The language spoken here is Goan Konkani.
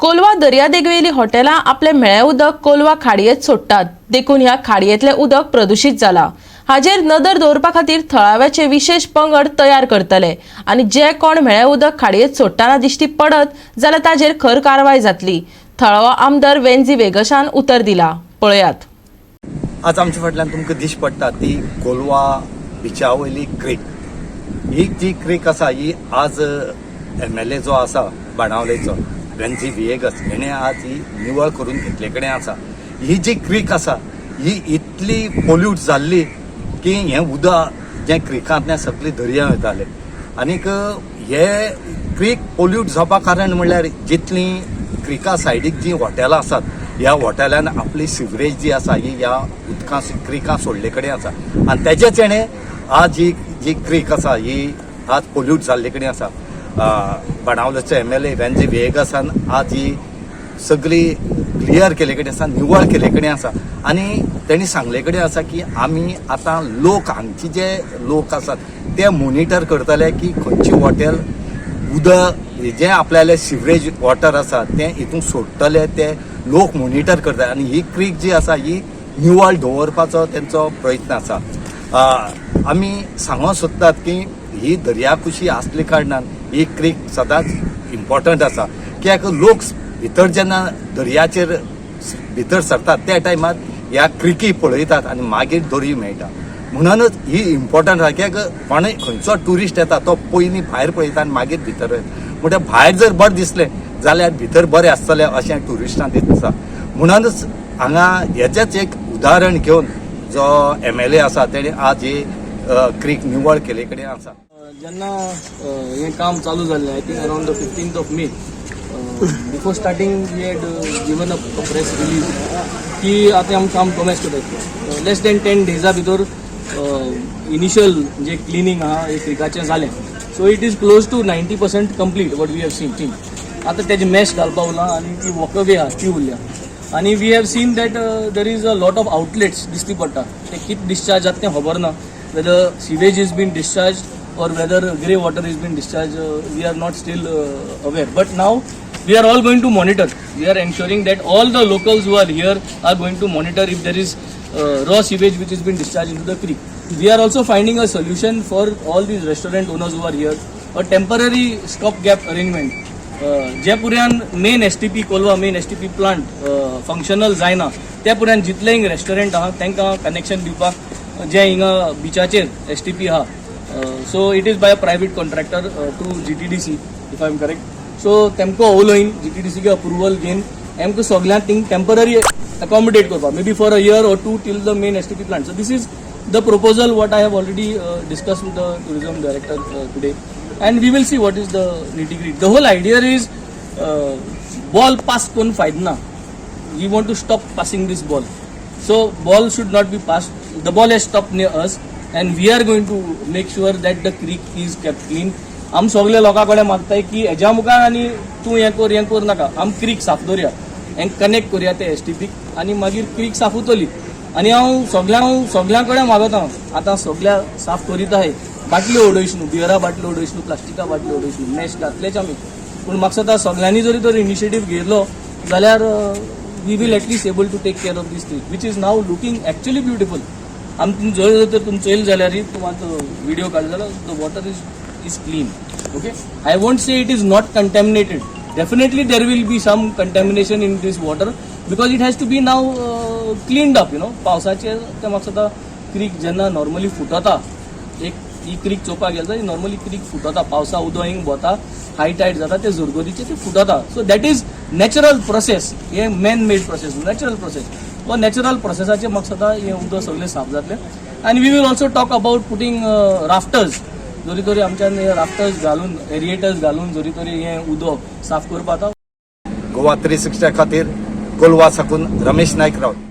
कोलवा दर्यादेगेवेली हॉटेलां आपलें म्हेळें उदक कोलवा खाडयेंत सोडटात, देखून ह्या खाडयेंतलें उदक प्रदुशीत जालां. हाजेर नदर दवरपा खातीर थळाव्याचे विशेश पंगड तयार करतले आनी जे कोण म्हेळें उदक खाडयेंत सोडटना दिश्टी पडत जाल्यार ताजेर खर कारवाय जातली. थळावो आमदार वेन्झी वेगशान उतर दिला. पळयात. आज आमच्या फाटल्यान तुमकां दिश्टी पडटा ती कोलवा बिचा वयली क्रीक. ही जी क्रीक आसा, ही आज एमएलए जो आसा बाणावलेचो, वेन्झी विएगस, हेणे आज ही निवळ करून घेतले कडेन आसा. ही जी क्रीक आसा, ही इतली पोल्यूट जाल्ली की हें उदक जें क्रिकांतल्यान सगळें दर्या वयतालें. आनीक हे क्रीक पोल्यूट जावपा कारण म्हणल्यार जितलीं क्रिका सायडीक जीं हॉटेलां आसात, ह्या हॉटेलान आपली सिवरेज जी आसा, ही ह्या उदकां क्रिकां सोडले कडेन आसा आनी तेजेच हेणे आज ही जी क्रीक आसा, ही आज पोल्यूट जाल्ले कडेन आसा. बाणावलेचो एमएलए वेन्झी विएगसान आज ही सगळी क्लियर केले कडेन आसा, निवळ केले कडेन आसा आनी तेणी सांगले कडेन आसा की आमी आतां लोक, हांगचे जे लोक आसात, ते मोनिटर करतले की खंयची हॉटेल उदक जें आपल्याले सिवरेज वॉटर आसा, तें हितून सोडटले. ते लोक मोनिटर करतात आनी ही क्रीक जी आसा, ही निवळ दवरपाचो तेंचो प्रयत्न आसा. आमी सांगूंक सोदतात की ही दर्या कुशी आसले कारणान ही क्रीक सदांच इम्पॉर्टंट आसा, कित्याक लोक भितर जेन्ना दर्याचेर भितर सरतात, त्या टायमार ह्या क्रिकी पळयतात आनी मागीर दर्या मेळटा. म्हणूनच ही इम्पॉर्टंट आसा, कित्याक कोणूय खंयचो ट्युरिस्ट येता, तो पयलीं भायर पळयता आनी मागीर भितर वयता. म्हणटा भायर जर बरें दिसलें जाल्यार भितर बरें आसतलें अशें ट्युरिस्टांक दिसता. म्हणूनच हांगा हेजेच एक उदाहरण घेवन जो एमएलए आसा, तेणे आज ही क्रीक निवळ केले कडेन आसा. जेन्ना हें काम चालू जाल्लें, I think around the 15th of May, before starting we had given a press release की आतां आमी काम कमेन्स करतात. लेस दॅन 10 डेजा भितर इनिशियल जे क्लिनींग आहा हे क्रिकाचें जालें. So it is close to 90% complete, what we have seen. आतां तेजें मॅश घालपा उरलां आनी ती वॉकवे आहा ती उरल्या आनी we have seen that there is a lot of outlets दिश्टी पडटा. ते कितें डिस्चार्ज जाता तें खबर ना, whether sewage is been discharge or whether grey water is been discharged, we are not still aware. But now we are all going to monitor. We are ensuring that all the locals who are here are going to monitor if there is raw sewage which has been discharged into the creek. We are also finding a solution for all these restaurant owners who are here, a temporary stopgap arrangement. J पुऱ्यान main STP, Colva main STP plant functional जायना, त्या पुऱ्यान जितले हिंग रेस्टॉरंट आहा, तांकां कनेक्शन दिवपाक जे हिंगा बिचाचेर एसटीपी आहा, so it is by a private contractor through GTDC, if I am correct. So तेमकां उलोवन जीटीडीसी अप्रुवल घेवन आमकां सगल्यांक थिंग टेम्पररी accommodate करपाक, maybe for a year or two, till the main STP plant. So this is the proposal what I have already discussed with the tourism director today, and we will see what is the nitty gritty. The whole idea is ball pass करून फायदा ना. We want to stop passing this ball. So ball should not be passed. The ball has stopped near us, and we are going to make sure that the creek is kept clean. आम सगळे लोकां कडेन मागताय की हेज्या मुखार आनी तूं हें कर, हें कर नाका. आम क्रीक साफ दवरया, हें कनेक्ट करुया ते एसटीपीक आनी मागीर क्रीक साफ उरतली. आनी हांव सगळ्यां कडेन मागता, आतां सगळ्या साफ करीत आहाय. बाटल्यो उडयश न्हू, बियरा बाटल्यो उडयश न्हू, प्लास्टिका बाटल्यो उडयश न्हू. मॅश घातलेच आमी, पूण म्हाका दिसता सगळ्यांनी जरी तर इनिशिएटीव घेतलो जाल्यार we will at least able to take care of this thing, which is now looking actually beautiful. आमी जर तर तुमी चोयल जाल्यार, तूं आतां व्हिडिओ काडलो जाल्यार, the water is clean, okay? I won't say it is not contaminated. Definitely there will be some contamination in this water because it has to be now cleaned up. पावसाचेर ते म्हाका दिसता क्रीक जेन्ना नॉर्मली फुटता, एक ही क्रीक चोवपाक गेले जाल्यार नॉर्मली क्रीक फुटता. पावसा उदक हिंग भोंवता, हाय टायड जाता, ते झरगोरीचे ते फुटता. So that is natural process. हे man made process, natural process. हो नॅचरल प्रोसेसाचे म्हाका दिसता हें उदक सगळें साफ जातलें. आनी we will also talk about putting rafters. जरी तरी आमच्यान हे राफ्टर्स घालून, एरिएटर्स घालून जरी तरी हें उदक साफ करपाक गोवा 360 खातीर कोलवा साकून रमेश नायक राऊत.